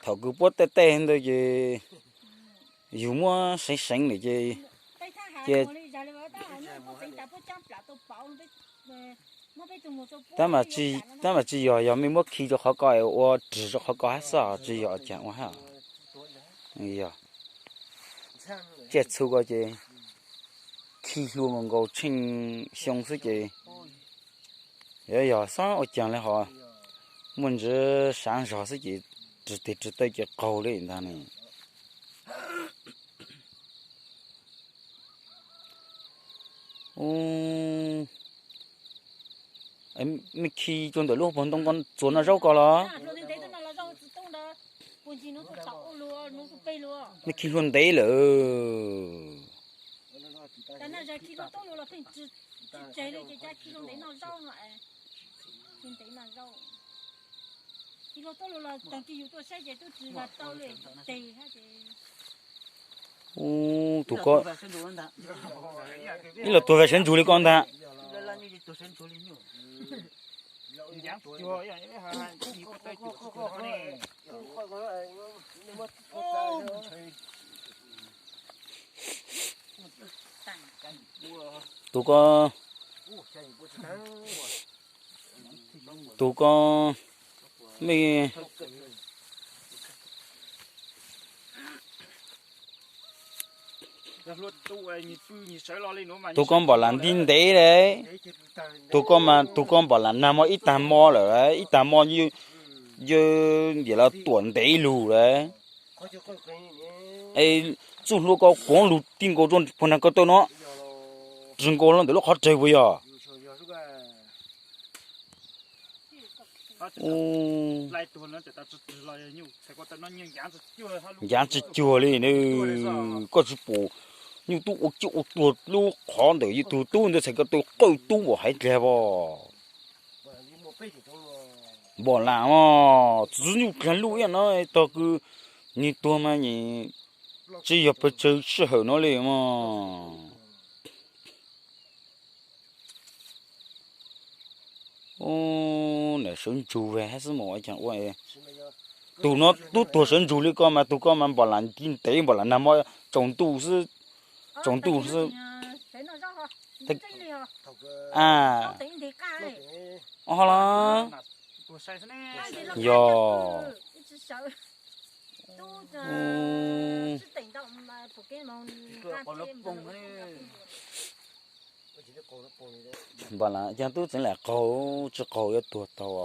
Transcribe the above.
Thaum kws puab tej tej ntawd ces yus muab seev seev lawm ces, ces tab mas tsis yog, yog mej muab khi rau qhov ko ua rwg rau qhov ko hab xwb, tsis yog caag ua hab. Yog tsiaj txhu ko ces khi hlua nkaus nkaus tsheej xyoo xwb ces, yog yog xob ua caag le hov, muaj ntsis sav zog xwb ces rwg tes rwg taw ces qaug le ntag ne. Mej khi rau ntawm lub hauv paus ntoo ko txuas noj zaub ko los? Mej khi hlua ntev lawm. Ub, tus ko ib los tuag vas sawv ntsug li ko ntag. Tus ko, tus ko, mej Tus ko npaum lam nti ntev le. Tus ko mas tus ko npaum lam nag mo ib tag mo lawm, ib tag mo yog ntiam los tuam ntev lug lawm. Es txuj hlua ko quav lug ti nkaus rau puag nrag ko taw no, rwg nkaus los ntawm lub qhov rawg puas yog? Ncav tsis cuag li, koj tsis pum nyuj tub ua ciaj ua tuag lub qhov ntawm yus tug tub ntawd txhais ko taw qawj tub npaum haiv dlag as. Npaum lam os, txwv nyuj dlag luj ib yam no, tog kws nws tuag mas tsis yog pes tsawg sij hawm no li mas. Ub, niam sawv ntsug ve hab xwb mas ua caag ua. Tus no tub tuag sawv ntsug li ko mas tus ko mas npaum lam nti ntev npaum lam nag mo tsaus ntuj xwb, tsaus ntuj xwb. A, ho los, yog. Npaum lam caag tub txeev lam qaug, tsis qaug yuav tuag tau.